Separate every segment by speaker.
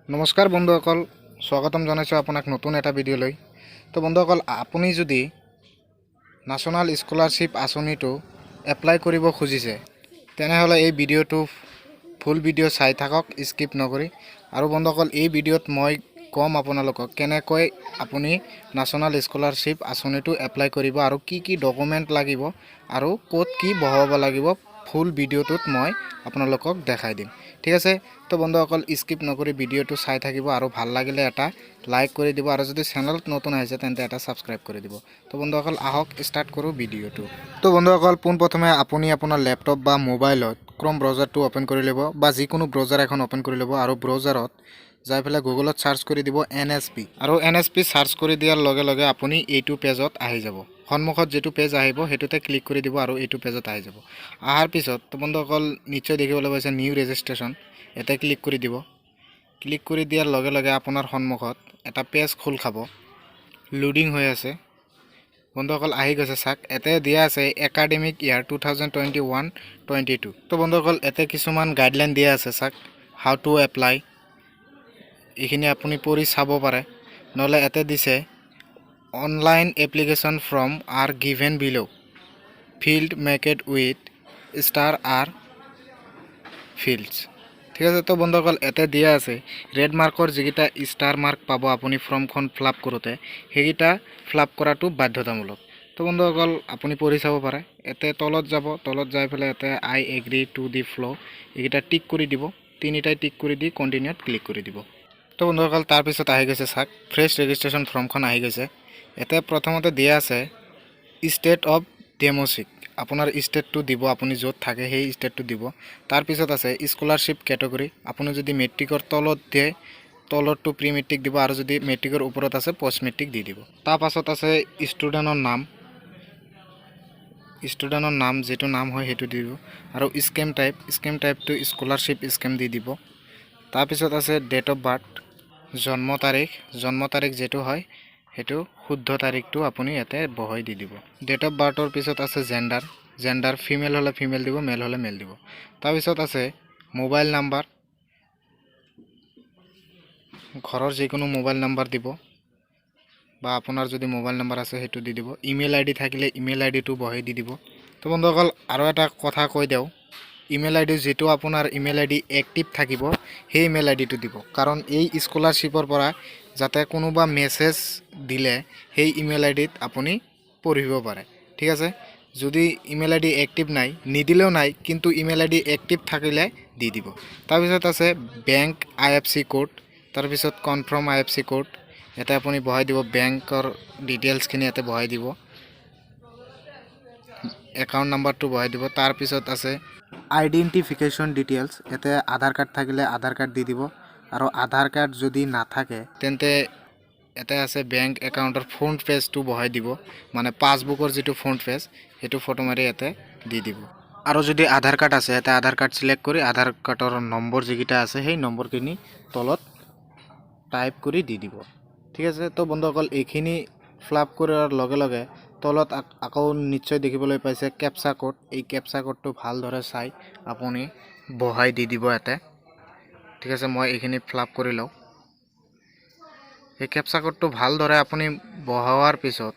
Speaker 1: নমস্কাৰ বন্ধুসকল, স্বাগতম জনাইছোঁ আপোনাক নতুন এটা ভিডিঅ'লৈ। তো বন্ধুসকল, আপুনি যদি নেশ্যনেল স্কলাৰশ্বিপ আঁচনিটো এপ্লাই কৰিব খুজিছে, তেনেহ'লে এই ভিডিঅ'টো ফুল ভিডিঅ' চাই থাকক স্কিপ নকৰি। আৰু বন্ধুসকল, এই ভিডিঅ'ত মই ক'ম আপোনালোকক কেনেকৈ আপুনি নেশ্যনেল স্কলাৰশ্বিপ আঁচনিটো এপ্লাই কৰিব আৰু কি কি ডকুমেণ্ট লাগিব আৰু ক'ত কি বহাব লাগিব, ফুল ভিডিঅ'টোত মই আপোনালোকক দেখাই দিম। ঠিক আছে? তো বন্ধুসকল, স্কিপ নকৰি ভিডিঅ'টো চাই থাকিব আৰু ভাল লাগিলে এটা লাইক কৰি দিব আৰু যদি চেনেলত নতুন আহিছে, তেন্তে এটা ছাবস্ক্ৰাইব কৰি দিব। তো বন্ধুসকল, আহক ষ্টাৰ্ট কৰোঁ ভিডিঅ'টো। তো বন্ধুসকল, পোনপ্ৰথমে আপুনি আপোনাৰ লেপটপ বা মোবাইলত ক্ৰম ব্ৰাউজাৰটো অ'পেন কৰি ল'ব বা যিকোনো ব্ৰাউজাৰ এখন অ'পেন কৰি ল'ব আৰু ব্ৰাউজাৰত যাই পেলাই গুগলত চাৰ্চ কৰি দিব এনএছপি। আৰু এনএছপি চাৰ্চ কৰি দিয়াৰ লগে লগে আপুনি এইটো পেজত আহি যাব। সন্মুখত যিটো পেজ আহিব, সেইটোতে ক্লিক কৰি দিব আৰু এইটো পেজত আহি যাব। অহাৰ পিছত তো বন্ধুসকল, নিশ্চয় দেখিবলৈ পাইছে নিউ ৰেজিষ্ট্ৰেশ্যন, ইয়াতে ক্লিক কৰি দিব। ক্লিক কৰি দিয়াৰ লগে লগে আপোনাৰ সন্মুখত এটা পেজ খোল খাব। লোডিং হৈ আছে। বন্ধুসকল, আহি গৈছে চাওক, ইয়াতে দিয়া আছে academic year 2021-22। তো বন্ধুসকল, ইয়াতে কিছুমান গাইডলাইন দিয়া আছে চাওক, how to apply, এইখিনি আপুনি পঢ়ি চাব পাৰে। নহ'লে ইয়াতে দিছে, "Online application form are given below. Field marked with star are fields." ঠিক আছে? তো বন্ধুসকল, ইয়াতে দিয়া আছে, ৰেড মাৰ্কৰ যিকেইটা ষ্টাৰ মাৰ্ক পাব আপুনি ফৰ্মখন ফিল আপ কৰোঁতে, সেইকেইটা ফিল আপ কৰাটো বাধ্যতামূলক। তো বন্ধুসকল, আপুনি পঢ়ি চাব পাৰে। ইয়াতে তলত যাব, তলত যাই পেলাই ইয়াতে "I agree to the follow", এইকেইটা টিক কৰি দিব। তিনিটাই টিক কৰি দি কণ্টিনিউত ক্লিক কৰি দিব। তো বন্ধুসকল, তাৰপিছত আহি গৈছে চাওক, ফ্ৰেছ ৰেজিষ্ট্ৰেশ্যন ফৰ্মখন আহি গৈছে। ইয়াতে প্ৰথমতে দিয়া আছে ষ্টেট অফ ডেম'চিক, আপোনাৰ ষ্টেটটো দিব, আপুনি য'ত থাকে সেই ষ্টেটটো দিব। তাৰপিছত আছে স্কলাৰশ্বিপ কেটেগৰী। আপুনি যদি মেট্ৰিকৰ তলত দিয়ে, তলতটো প্ৰি মেট্ৰিক দিব আৰু যদি মেট্ৰিকৰ ওপৰত আছে, পষ্ট মেট্ৰিক দি দিব। তাৰপাছত আছে ষ্টুডেণ্টৰ নাম। ষ্টুডেণ্টৰ নাম যিটো নাম হয়, সেইটো দি দিব। আৰু স্কেম টাইপ, স্কেম টাইপটো স্কলাৰশ্বিপ স্কেম দি দিব। তাৰপিছত আছে ডেট অফ বাৰ্থ, জন্ম তাৰিখ। জন্ম তাৰিখ যিটো হয়, সেইটো শুদ্ধ তাৰিখটো আপুনি ইয়াতে বহাই দি দিব। ডেট অফ বাৰ্থৰ পিছত আছে জেণ্ডাৰ। জেণ্ডাৰ ফিমেল হ'লে ফিমেল দিব, মেল হ'লে মেল দিব। তাৰপিছত আছে মোবাইল নাম্বাৰ। ঘৰৰ যিকোনো মোবাইল নাম্বাৰ দিব বা আপোনাৰ যদি মোবাইল নাম্বাৰ আছে, সেইটো দি দিব। ইমেইল আই ডি থাকিলে ইমেইল আই ডিটো বহাই দি দিব। তো বন্ধুসকল, আৰু এটা কথা কৈ দিওঁ, ইমেইল আই ডি যিটো আপোনাৰ ইমেইল আই ডি এক্টিভ থাকিব, সেই ইমেইল আই ডিটো দিব। কাৰণ এই স্কলাৰশ্বিপৰ পৰা যাতে কোনোবা মেছেজ দিলে সেই ইমেইল আই ডিত আপুনি পঢ়িব পাৰে। ঠিক আছে? যদি ইমেইল আই ডি এক্টিভ নাই, নিদিলেও নাই, কিন্তু ইমেইল আই ডি এক্টিভ থাকিলে দি দিব। তাৰপিছত আছে বেংক আইএফচি কোড, তাৰপিছত কনফাৰ্ম আইএফচি কোড। ইয়াতে আপুনি বহাই দিব, বেংকৰ ডিটেইলছখিনি ইয়াতে বহাই দিব, একাউণ্ট নাম্বাৰটো বহাই দিব। তাৰপিছত আছে আইডেণ্টিফিকেশ্যন ডিটেইলছ। ইয়াতে আধাৰ কাৰ্ড থাকিলে আধাৰ কাৰ্ড দি দিব আৰু আধাৰ কাৰ্ড যদি নাথাকে, তেন্তে ইয়াতে আছে বেংক একাউণ্টৰ ফ্ৰণ্ট পেজটো বহাই দিব, মানে পাছবুকৰ যিটো ফ্ৰণ্ট পেজ, সেইটো ফটো মাৰি ইয়াতে দি দিব। আৰু যদি আধাৰ কাৰ্ড আছে, ইয়াতে আধাৰ কাৰ্ড চিলেক্ট কৰি আধাৰ কাৰ্ডৰ নম্বৰ যিকেইটা আছে, সেই নম্বৰখিনি তলত টাইপ কৰি দি দিব। ঠিক আছে? তো বন্ধুসকল, এইখিনি ফিল আপ কৰাৰ লগে লগে তলত আকৌ নিশ্চয় দেখিবলৈ পাইছে কেপচা কোড। এই কেপচা কোডটো ভালদৰে চাই আপুনি বহাই দি দিব ইয়াতে। ঠিক আছে? মই এইখিনি ফিল আপ কৰি লওঁ। এই কেপচা কোডটো ভালদৰে আপুনি বহোৱাৰ পিছত,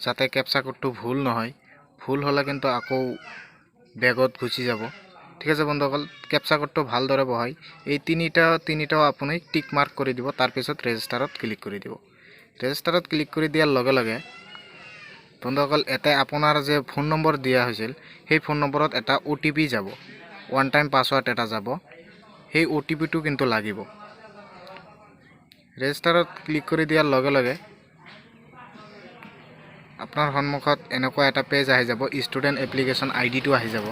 Speaker 1: যাতে কেপচা কোডটো ভুল নহয়, ভুল হ'লে কিন্তু আকৌ বেকত গুচি যাব। ঠিক আছে বন্ধুসকল, কেপচা কোডটো ভালদৰে বহাই এই তিনিটাও আপুনি টিক মাৰ্ক কৰি দিব। তাৰপিছত ৰেজিষ্টাৰত ক্লিক কৰি দিব। ৰেজিষ্টাৰত ক্লিক কৰি দিয়াৰ লগে লগে বন্ধুসকল, ইয়াতে আপোনাৰ যে ফোন নম্বৰ দিয়া হৈছিল, সেই ফোন নম্বৰত এটা অ'টিপি যাব, ওৱান টাইম পাছৱাৰ্ড এটা যাব। সেই অ'টিপিটো কিন্তু লাগিব। ৰেজিষ্টাৰত ক্লিক কৰি দিয়াৰ লগে লগে আপোনাৰ সন্মুখত এনেকুৱা এটা পেজ আহি যাব, ষ্টুডেণ্ট এপ্লিকেশ্যন আই ডিটো আহি যাব।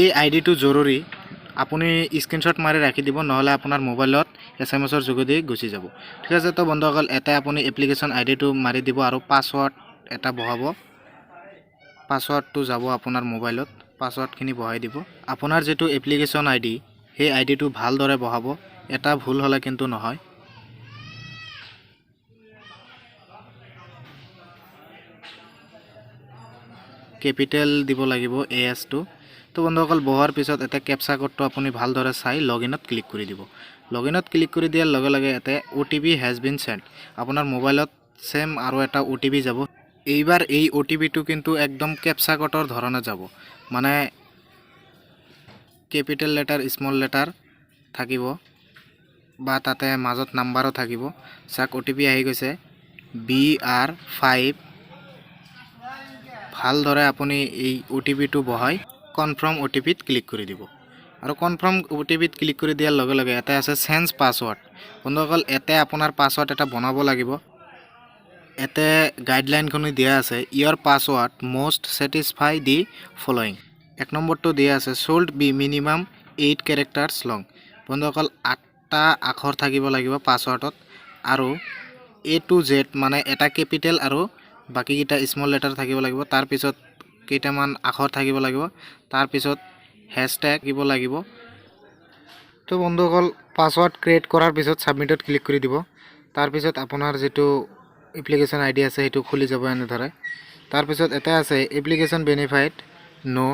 Speaker 1: এই আই ডিটো জৰুৰী, আপুনি স্ক্ৰীনশ্বট মাৰি ৰাখি দিব, নহ'লে আপোনাৰ মোবাইলত এছএমএছৰ যোগেদি গুচি যাব। ঠিক আছে? তো বন্ধুসকল, ইয়াতে আপুনি এপ্লিকেশ্যন আই ডিটো মাৰি দিব আৰু পাছৱাৰ্ড এটা বহাব। পাছৱাৰ্ডটো যাব আপোনাৰ মোবাইলত, পাছৱাৰ্ডখিনি বহাই দিব। আপোনাৰ যিটো এপ্লিকেশ্যন আই ডি, সেই আই ডিটো ভালদৰে বহাব, এটা ভুল হ'লে কিন্তু নহয়। কেপিটেল দিব লাগিব এ এছটো। তো বন্ধুসকল, বহোৱাৰ পিছত ইয়াতে কেপচা কোডটো আপুনি ভালদৰে চাই লগ ইনত ক্লিক কৰি দিব। লগ ইনত ক্লিক কৰি দিয়াৰ লগে লগে ইয়াতে "OTP has been sent"। আপোনাৰ মোবাইলত ছেম আৰু এটা অ'টিপি যাব। এইবাৰ এই অ'টিপিটো কিন্তু একদম কেপচা কোডৰ ধৰণে যাব, মানে কেপিটেল লেটাৰ, স্মল লেটাৰ থাকিব বা তাতে মাজত নাম্বাৰো থাকিব। চাওক, অ'টিপি আহি গৈছে BR5। ভালদৰে আপুনি এই অ'টিপিটো বহাই কনফাৰ্ম অ'টিপিত ক্লিক কৰি দিব। আৰু কনফাৰ্ম অ'টিপিত ক্লিক কৰি দিয়াৰ লগে লগে ইয়াতে আছে চেঞ্জ পাছৱৰ্ড। বন্ধুসকল, ইয়াতে আপোনাৰ পাছৱৰ্ড এটা বনাব লাগিব। ইয়াতে গাইডলাইনখনি দিয়া আছে, "Your password must satisfy the following"। এক নম্বৰটো দিয়া আছে, "Should be minimum 8 characters long"। বন্ধুসকল, আঠটা আখৰ থাকিব লাগিব পাছৱৰ্ডত আৰু এ টু জেড, মানে এটা কেপিটেল আৰু বাকীকেইটা স্মল লেটাৰ থাকিব লাগিব। তাৰপিছত কেইটামান আখৰ থাকিব লাগিব, তাৰপিছত হেছটেগ দিব লাগিব। তো বন্ধুসকল, পাছৱৰ্ড ক্ৰিয়েট কৰাৰ পিছত ছাবমিটত ক্লিক কৰি দিব। তাৰপিছত আপোনাৰ যিটো এপ্লিকেশ্যন আই ডি আছে, সেইটো খুলি যাব এনেদৰে। তাৰপিছত এটা আছে application verified, no,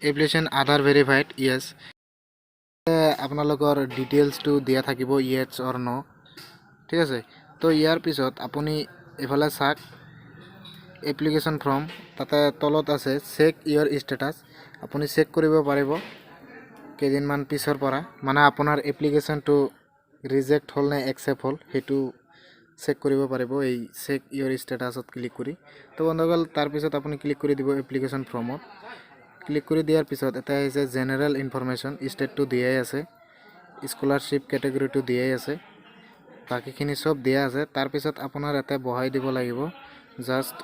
Speaker 1: application Aadhaar verified, yes। আপোনালোকৰ ডিটেইলছটো দিয়া থাকিব, য়েছ অৰ ন', ঠিক আছে। তো ইয়াৰ পিছত আপুনি এইফালে চাওক, এপ্লিকেশ্যন ফৰ্ম, তাতে তলত আছে চেক ইয়ৰ ষ্টেটাছ। আপুনি চেক কৰিব পাৰিব কেইদিনমান পিছৰ পৰা, মানে আপোনাৰ এপ্লিকেশ্যনটো ৰিজেক্ট হ'ল নে একচেপ্ট হ'ল, সেইটো চেক কৰিব পাৰিব এই চেক ইয়ৰ ষ্টেটাছত ক্লিক কৰি। তো বন্ধুসকল, তাৰপিছত আপুনি ক্লিক কৰি দিব এপ্লিকেশ্যন ফৰ্মত। ক্লিক কৰি দিয়াৰ পিছত এটা আহিছে জেনেৰেল ইনফৰমেশ্যন, ষ্টেটটো দিয়াই আছে, স্কলাৰশ্বিপ কেটেগৰীটো দিয়াই আছে, বাকীখিনি চব দিয়া আছে। তাৰপিছত আপোনাৰ ইয়াতে বহাই দিব লাগিব, জাষ্ট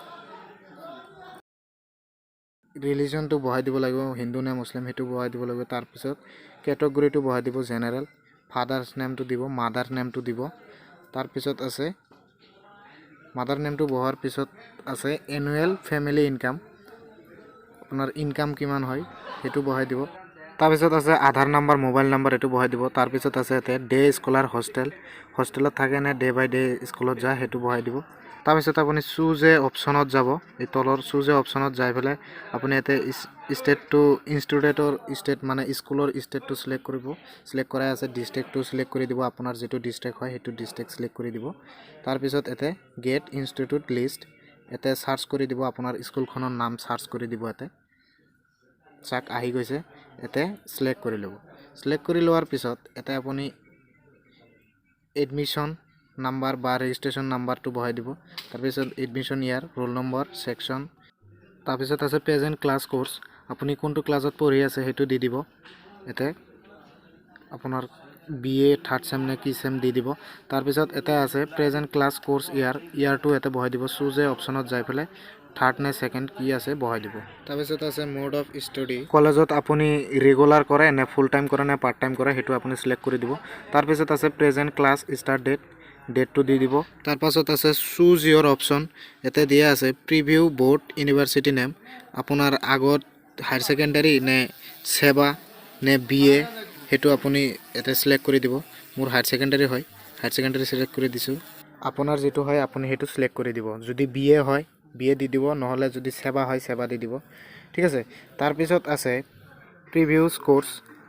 Speaker 1: ৰিলিজনটো বহাই দিব লাগিব, হিন্দু নে মুছলিম সেইটো বহাই দিব লাগিব। তাৰপিছত কেটেগৰীটো বহাই দিব জেনেৰেল, ফাদাৰ্ছ নেমটো দিব, মাদাৰ নেমটো দিব। তাৰপিছত আছে মাদাৰ নেমটো বহোৱাৰ পিছত আছে এনুৱেল ফেমিলি ইনকাম, আপোনাৰ ইনকাম কিমান হয় সেইটো বহাই দিব। তাৰপিছত আছে আধাৰ নাম্বাৰ, মোবাইল নাম্বাৰ, এইটো বহাই দিব। তাৰপিছত আছে ইয়াতে ডে স্কলাৰ হোষ্টেল, হোষ্টেলত থাকে নে ডে বাই ডে স্কুলত যায়, সেইটো বহাই দিব। তাৰপিছত আপুনি চুজ এ অপশ্যনত যাব। এই তলৰ চুজ এ অপশ্যনত যাই পেলাই আপুনি ইয়াতে ষ্টেটটো, ইনষ্টিটিউটৰ ষ্টেট, মানে স্কুলৰ ষ্টেটটো চিলেক্ট কৰিব। চিলেক্ট কৰাই আছে, ডিষ্ট্ৰিক্টটো চিলেক্ট কৰি দিব। আপোনাৰ যিটো ডিষ্ট্ৰিক্ট হয়, সেইটো ডিষ্ট্ৰিক্ট চিলেক্ট কৰি দিব। তাৰপিছত ইয়াতে গেট ইনষ্টিটিউট লিষ্ট, ইয়াতে চাৰ্চ কৰি দিব, আপোনাৰ স্কুলখনৰ নাম চাৰ্চ কৰি দিব। ইয়াতে চাক, আহি গৈছে। ইয়াতে চিলেক্ট কৰি ল'ব। চিলেক্ট কৰি লোৱাৰ পিছত ইয়াতে আপুনি এডমিশ্যন নাম্বাৰ বা ৰেজিষ্ট্ৰেশ্যন নাম্বাৰটো বহাই দিব। তাৰপিছত admission year, roll number, section। তাৰপিছত আছে প্ৰেজেণ্ট ক্লাছ কোৰ্চ, আপুনি কোনটো ক্লাছত পঢ়ি আছে সেইটো দি দিব। ইয়াতে আপোনাৰ বি এ থাৰ্ড চেম নে কি চেম দি দিব। তাৰপিছত এটা আছে প্ৰেজেণ্ট ক্লাছ কোৰ্চ ইয়াৰ, ইয়াৰটো ইয়াতে বহাই দিব। চুজ এ অপশ্যনত যাই পেলাই থাৰ্ড নে ছেকেণ্ড কি আছে বহাই দিব। তাৰপিছত আছে মোড অফ ষ্টডি, কলেজত আপুনি ৰেগুলাৰ কৰে নে ফুল টাইম কৰে নে পাৰ্ট টাইম কৰে, সেইটো আপুনি চিলেক্ট কৰি দিব। তাৰপিছত আছে প্ৰেজেণ্ট ক্লাছ ষ্টাৰ্ট ডেট, ডেটটো দি দিব। তাৰপাছত আছে চুজ ইয়ৰ অপশ্যন। ইয়াতে দিয়া আছে প্ৰিভিয়াছ বৰ্ড, ইউনিভাৰ্চিটি নেম, আপোনাৰ আগত হায়াৰ ছেকেণ্ডাৰী নে ছেবা নে বি এ, সেইটো আপুনি ইয়াতে চিলেক্ট কৰি দিব। মোৰ হায়াৰ ছেকেণ্ডাৰী হয়, হায়াৰ ছেকেণ্ডাৰী চিলেক্ট কৰি দিছোঁ। আপোনাৰ যিটো হয় আপুনি সেইটো চিলেক্ট কৰি দিব। যদি বি এ হয়, বি এ দি দিব, নহ'লে যদি ছেবা হয়, ছেবা দি দিব, ঠিক আছে। তাৰপিছত আছে প্ৰিভিয়াছ কোৰ্চ,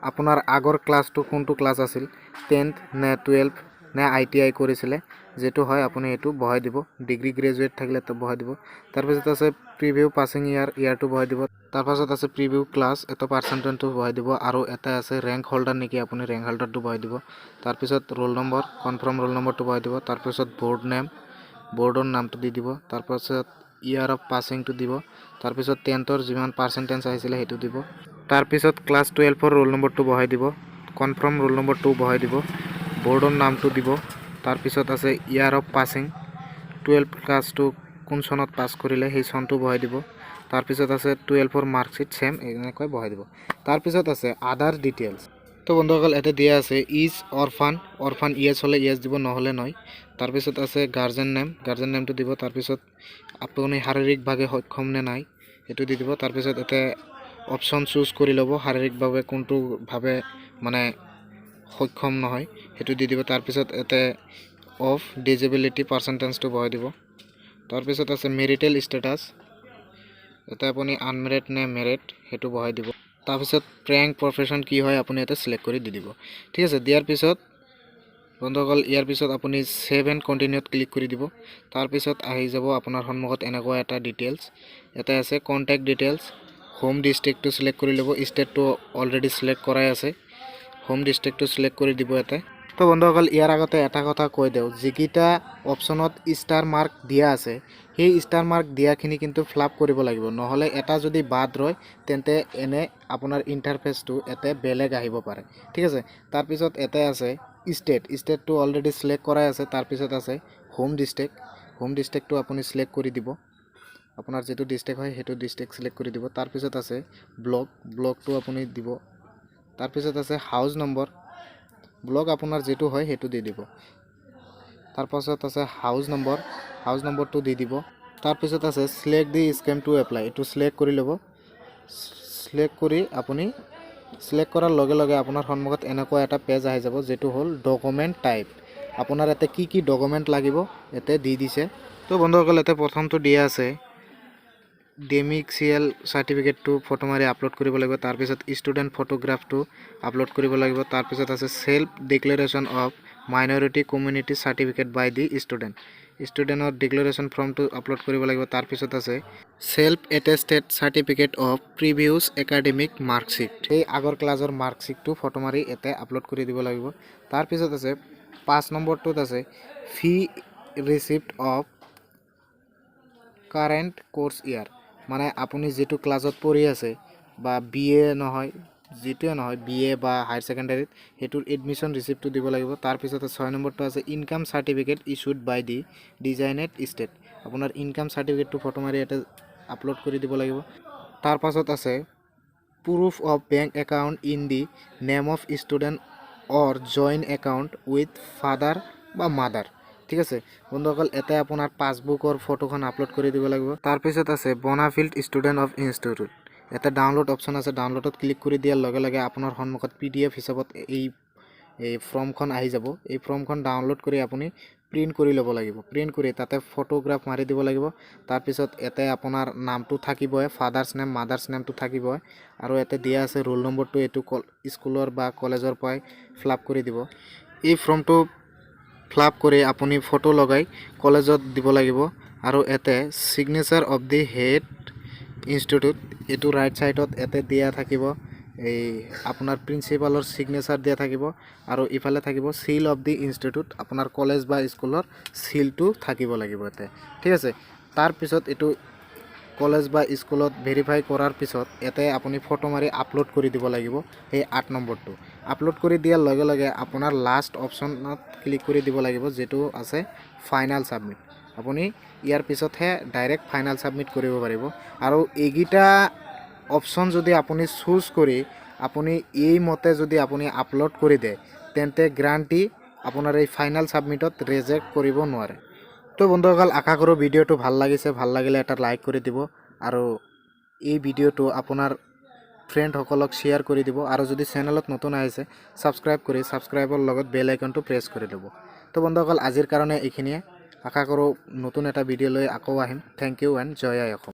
Speaker 1: আপোনাৰ আগৰ ক্লাছটো কোনটো ক্লাছ আছিল, 10th নে 12 নে আইটিআই কৰিছিলে, যিটো হয় আপুনি সেইটো বহাই দিব। ডিগ্ৰী গ্ৰেজুৱেট থাকিলে তো বহাই দিব। তাৰপিছত আছে প্ৰিভিয়াছ পাছিং ইয়াৰ, ইয়াৰটো বহাই দিব। তাৰপাছত আছে প্ৰিভিয়াছ ক্লাছ, এটা পাৰ্চেণ্টেজটো বহাই দিব। আৰু এটা আছে ৰেংক হোল্ডাৰ নেকি আপুনি, ৰেংক হোল্ডাৰটো বহাই দিব। তাৰপিছত ৰোল নম্বৰ, কনফাৰ্ম ৰোল নম্বৰটো বহাই দিব। তাৰপিছত বৰ্ড নেম, বৰ্ডৰ নামটো দি দিব। তাৰপাছত ইয়াৰ অফ পাছিংটো দিব। তাৰপিছত 10থৰ যিমান পাৰ্চেণ্টেজ আহিছিলে সেইটো দিব। তাৰপিছত ক্লাছ 12ৰ ৰোল নম্বৰটো বহাই দিব, কনফাৰ্ম ৰোল নম্বৰটো বহাই দিব, বৰ্ডৰ নামটো দিব। তাৰপিছত আছে ইয়াৰ অফ পাছিং, 12 ক্লাছটো কোন চনত পাছ কৰিলে সেই চনটো বহাই দিব। তাৰপিছত আছে 12ৰ মাৰ্কশ্বিট, ছেম এনেকৈ বহাই দিব। তাৰপিছত আছে আদাৰ ডিটেইলছ। তো বন্ধুসকল, ইয়াতে দিয়া আছে is orphan, orphan য়েছ হ'লে য়েছ দিব, নহ'লে নহয়। তাৰপিছত আছে গাৰ্জেন নেম, গাৰ্জেন নেমটো দিব। তাৰপিছত আপুনি শাৰীৰিকভাৱে সক্ষম নে নাই সেইটো দি দিব। তাৰপিছত ইয়াতে অপশ্যন চুজ কৰি ল'ব, শাৰীৰিকভাৱে কোনটোভাৱে মানে সক্ষম নহয় সেইটো দি দিব। তাৰপিছত ইয়াতে অফ ডিজেবিলিটি পাৰ্চেণ্টেজটো বহাই দিব। তাৰপিছত আছে মেৰিটেল ষ্টেটাছ, ইয়াতে আপুনি আনমেৰিড নে মেৰিড সেইটো বহাই দিব। তাৰপিছত প্ৰেং প্ৰফেশ্যন কি হয়, আপুনি ইয়াতে চিলেক্ট কৰি দি দিব। ঠিক আছে। দিয়াৰ পিছত বন্ধুসকল, ইয়াৰ পিছত আপুনি ছেভ এণ্ড কণ্টিনিউত ক্লিক কৰি দিব। তাৰপিছত আহি যাব আপোনাৰ সন্মুখত এনেকুৱা এটা ডিটেইলছ। ইয়াতে আছে কণ্টেক্ট ডিটেইলছ, হোম ডিষ্ট্ৰিক্টটো চিলেক্ট কৰি ল'ব। ষ্টেটটো অলৰেডি চিলেক্ট কৰাই আছে। হোম ডিষ্ট্ৰিক্টটো চিলেক্ট কৰি দিব ইয়াতে। তো বন্ধুসকল, ইয়াৰ আগতে এটা কথা কৈ দিওঁ, যিকেইটা অপশ্যনত ষ্টাৰ মাৰ্ক দিয়া আছে, সেই ষ্টাৰ মাৰ্ক দিয়াখিনি কিন্তু ফিল আপ কৰিব লাগিব। নহ'লে এটা যদি বাদ ৰয়, তেন্তে এনে আপোনাৰ ইণ্টাৰফেচটো ইয়াতে বেলেগ আহিব পাৰে। ঠিক আছে। তাৰপিছত ইয়াতে আছে ষ্টেট। ষ্টেটটো অলৰেডি চিলেক্ট কৰাই আছে। তাৰপিছত আছে হোম ডিষ্ট্ৰিক্ট। হোম ডিষ্ট্ৰিক্টটো আপুনি চিলেক্ট কৰি দিব। আপোনাৰ যিটো ডিষ্ট্ৰিক্ট হয়, সেইটো ডিষ্ট্ৰিক্ট চিলেক্ট কৰি দিব। তাৰপিছত আছে ব্লক। ব্লকটো আপুনি দিব। তাৰপিছত আছে হাউচ নম্বৰ। ব্লক আপোনাৰ যিটো হয়, সেইটো দি দিব। তাৰপাছত আছে হাউচ নম্বৰ। হাউচ নম্বৰটো দি দিব। তাৰপিছত আছে select the scheme to apply। এইটো চিলেক্ট কৰি ল'ব। চিলেক্ট কৰি আপুনি চিলেক্ট কৰাৰ লগে লগে আপোনাৰ সন্মুখত এনেকুৱা এটা পেজ আহি যাব, যিটো হ'ল ডকুমেণ্ট টাইপ। আপোনাৰ ইয়াতে কি কি ডকুমেণ্ট লাগিব, ইয়াতে দি দিছে। তো বন্ধুসকল, ইয়াতে প্ৰথমটো দিয়া আছে ডেমিচিয়েল চাৰ্টিফিকেটটো ফটো মাৰি আপলোড কৰিব লাগিব। তাৰপিছত ষ্টুডেণ্ট ফটোগ্ৰাফটো আপলোড কৰিব লাগিব। তাৰপিছত আছে self declaration of minority community certificate by the student। ষ্টুডেণ্টৰ ডিক্লেৰেশ্যন ফৰ্মটো আপলোড কৰিব লাগিব। তাৰপিছত আছে self attested certificate of previous academic marksheet। সেই আগৰ ক্লাছৰ মাৰ্কশ্বিটটো ফটো মাৰি ইয়াতে আপলোড কৰি দিব লাগিব। তাৰপিছত আছে 5 নম্বৰটোত আছে fee receipt of current course year। মানে আপুনি যিটো ক্লাছত পঢ়ি আছে বা বি এ নহয়, যিটোৱে নহয়, বি এ বা হায়াৰ ছেকেণ্ডাৰীত, সেইটোৰ এডমিশ্যন ৰিচিপ্টটো দিব লাগিব। তাৰপিছতে 6 নম্বৰটো আছে income certificate issued by the designated state। আপোনাৰ ইনকাম চাৰ্টিফিকেটটো ফটো মাৰি ইয়াতে আপলোড কৰি দিব লাগিব। তাৰপাছত আছে proof of bank account in the name of student or joint account with father বা মাদাৰ। ঠিক আছে বন্ধুসকল, ইয়াতে আপোনাৰ পাছবুকৰ ফটোখন আপলোড কৰি দিব লাগিব। তাৰপিছত আছে বনাফাইড ষ্টুডেণ্ট অফ ইনষ্টিটিউট। ইয়াতে ডাউনলোড অপশ্যন আছে। ডাউনলোডত ক্লিক কৰি দিয়াৰ লগে লগে আপোনাৰ সন্মুখত পিডিএফ হিচাপত এই এই ফৰ্মখন আহি যাব। এই ফৰ্মখন ডাউনলোড কৰি আপুনি প্ৰিণ্ট কৰি ল'ব লাগিব। প্ৰিণ্ট কৰি তাতে ফটোগ্ৰাফ মাৰি দিব লাগিব। তাৰপিছত ইয়াতে আপোনাৰ নামটো থাকিবই, ফাদাৰ্ছ নেম, মাদাৰ্ছ নেমটো থাকিবই আৰু ইয়াতে দিয়া আছে ৰোল নম্বৰটো। এইটো স্কুলৰ বা কলেজৰ পৰাই ফিল আপ কৰি দিব। এই ফৰ্মটো ফিল আপ কৰি আপুনি ফটো লগাই কলেজত দিব লাগিব। আৰু ইয়াতে signature of the head institute। এইটো ৰাইট ছাইডত ইয়াতে দিয়া থাকিব, এই আপোনাৰ প্ৰিন্সিপালৰ ছিগনেচাৰ দিয়া থাকিব আৰু ইফালে থাকিব চিল অফ the institute. আপোনাৰ কলেজ বা স্কুলৰ চিলটো থাকিব লাগিব ইয়াতে। ঠিক আছে। তাৰপিছত এইটো কলেজ বা স্কুলত ভেৰিফাই কৰাৰ পিছত ইয়াতে আপুনি ফটো মাৰি আপলোড কৰি দিব লাগিব। সেই 8 নম্বৰটো আপলোড কৰি দিয়াৰ লগে লগে আপোনাৰ লাষ্ট অপশ্যনত ক্লিক কৰি দিব লাগিব, যিটো আছে ফাইনেল ছাবমিট। আপুনি ইয়াৰ পিছতহে ডাইৰেক্ট ফাইনেল ছাবমিট কৰিব পাৰিব। আৰু এইকেইটা অপশ্যন যদি আপুনি চুজ কৰি আপুনি এইমতে যদি আপুনি আপলোড কৰি দিয়ে, তেন্তে গ্ৰাণ্টি আপোনাৰ এই ফাইনেল ছাবমিটত ৰিজেক্ট কৰিব নোৱাৰে। তো বন্ধুসকল, আশা কৰোঁ ভিডিঅ'টো ভাল লাগিছে। ভাল লাগিলে এটা লাইক কৰি দিব আৰু এই ভিডিঅ'টো আপোনাৰ ফ্ৰেণ্ডসকলক শ্বেয়াৰ কৰি দিব। আৰু যদি চেনেলত নতুন আহিছে, ছাবস্ক্ৰাইব কৰি ছাবস্ক্ৰাইবৰ লগত বেল আইকনটো প্ৰেছ কৰি ল'ব। তো বন্ধুসকল, আজিৰ কাৰণে এইখিনিয়ে। আশা কৰোঁ নতুন এটা ভিডিঅ' লৈ আকৌ আহিম। Thank U and Joy I Assam.